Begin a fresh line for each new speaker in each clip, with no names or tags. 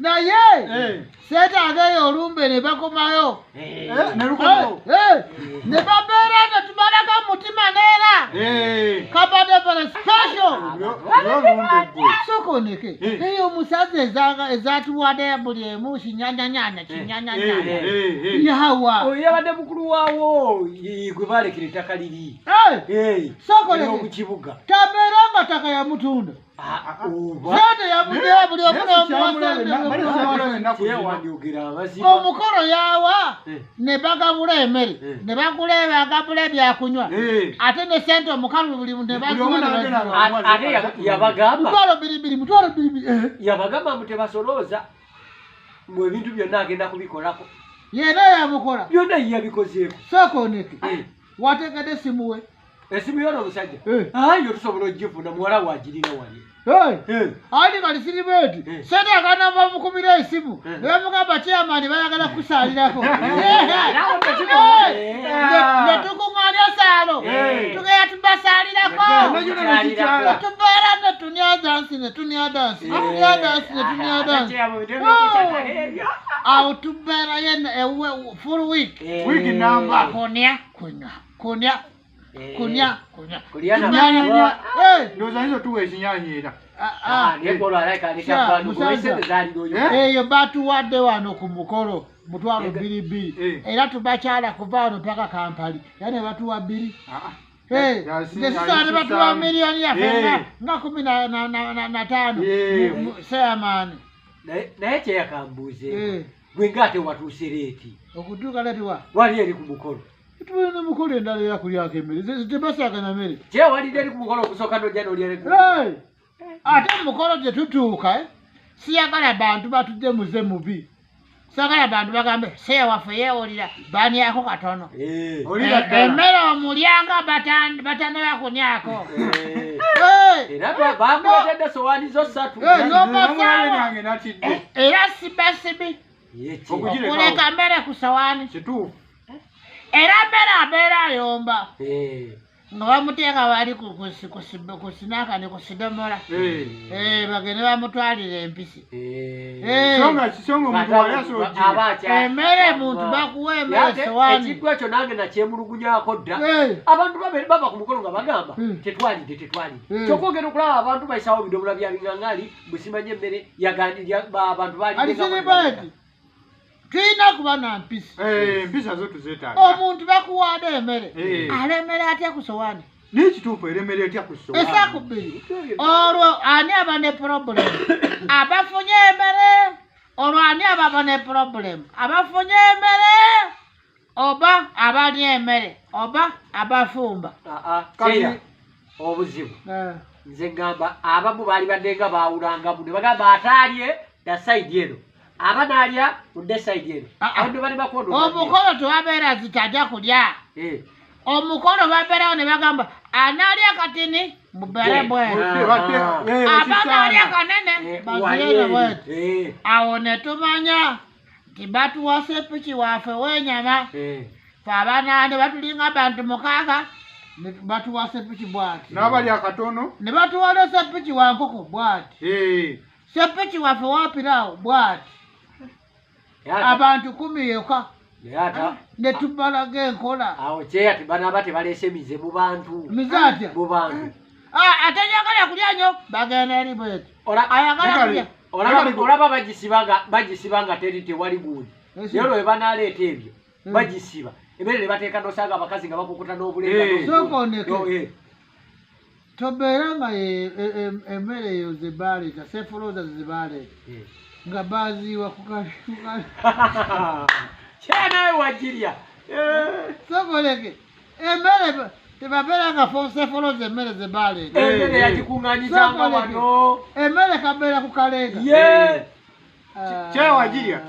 Naye seetaaga olumbe ne bakomayo. Ne babeera ne tumalako mutima neera. Kabadde very special. Sokoneke. Eyo omusazi ezatuwadde buli emu kinyanyanyanya kinyanyanyanya. Yawa.
Oyo yabadde mukulu waawo gwe baalekera ettaka liri.
Sokoneke.
Mu kibuga.
Tabeera nga ttaka yamutunda. Sente yamugera buli omu omukolo yawa ne bagabula emmere ne bagula bagabula ebyakunywa ate ne sente omukalu buli ne
baziwa ate yabagamba
mutwalo 2 mutwalo 2
yabagamba mbu tebasolooza mu ebintu byonna agenda kubikolako
yena yamukola
byonna yabikozeeko.
Sokoneke wategedde essimu we
esimu yono omusajja ayo tusobola ogifuna muwala wagirina wali
ali kali siribeti sente agana bamukubira esimu ne bamugamba chairman bayagala kusaalirako ne tukuŋŋaanya saalo tugenda tubasaalirako tubeera ne tunya dansi ne tunya dansi tunya dansi ne tunya dansi awo tubeera yena full week
wiki namba
kunya kunywa kunya kunya kunya
kunya
ndowooza nizo tuwa ekinyaanya era
eyo batuwadde wano ku mukolo mutwalo 2 era tubakyala kuva wano paka Kampala era ne batuwa 2 nesisaane batuwa miliyoni yaffe nga 15 seyamaani.
Naye kyeyakambuuze gwe nga ate watuuse leeti
okutuuka leeti wa
wali eri ku mukolo
tubulina mukolo endala eyakulyako emmere tebasaagana mmere
kyewalidde eri ku mukolo okusooka nojja n'olya
ate mukolo gye tutuuka siyagala bantu batujje muze mubi sagala bantu bagambe seya waffe yeewulira banyako katono emmere omulyanga batandaba kunyako
era bakuletedde sowaani zo 3
era sibasibi okuleka mmere ku sowaani era mmere abeera ayomba nga bamuteeka wali ku sinaka ne ku sidomola bagende bamutwalira empisi emmere muntu bakuwa emmere sowaani.
Ekintu ekyo nange nakyemulugunyako dda abantu bava ku mukolo nga bagamba tetwalidde tetwalidde kyokka ogenda okulaba abantu bayisawo bidomola bya biŋŋaŋŋali busimanye emmere abantu
bali tulina kuba na mpisa.
Empisa zo tuzeetaaga.
Omuntu bakuwaade emmere alemera atya ku sowaani?
N'ekituufu eremera etya ku sowaani?
Esa ku 2 olwo ani aba ne problem? Abafunye emmere olwo ani ababa ne problem? Abafunye emmere oba abalya emmere oba abafumba?
Obuzibu nze ngamba abamu baali badde nga baawulangamu ne bagamba ataalye da sayidi eno abanaalya mudde sayidi eno abantu bali bakondo.
Omukolo tewabeera zitajja kulya omukolo babeerawo ne bagamba anaalya katini mubeere bweru abanaalya kanene bazireere bweru awo ne tumanya nti batuwa sepiki waffe w'ennyama fe abanaane batulinga abantu 6 batuwa sepiki bwati
n'abalya katono
ne batuwa ne sepiki wa nkoko bwati sepiki waffe wa piraawo bwati abantu 10 yokka ne tubalaga enkola.
Awo kyeya tebanaaba tebaleese mize mu bantu.
Mize atya?
Mu bantu.
Ate njagala kulya nnyo bagenda eri bweti ayagala kulya
olaba bagisiba nga teri tewali gundi naye olwo bwe banaaleeta ebyo bagisiba emmere ne bateeka n'osanga abakazi nga bakukuta n'obulenga.
Sokoneke tobeera nga emmere eyo ze baleeta sefuloza ze baleeta nga baziiwa ku kali
kyeya nawe wagirya.
Sokoleke emmere tebabeera nga sefuloza emmere ze baleeta
emmere yagikuŋŋaanyizanga wano
emmere kabeera ku kalenga
kyeya wagirya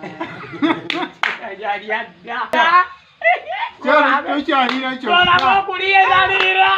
yalya dda
tokyalina kyokka
olaba okuliyeralira.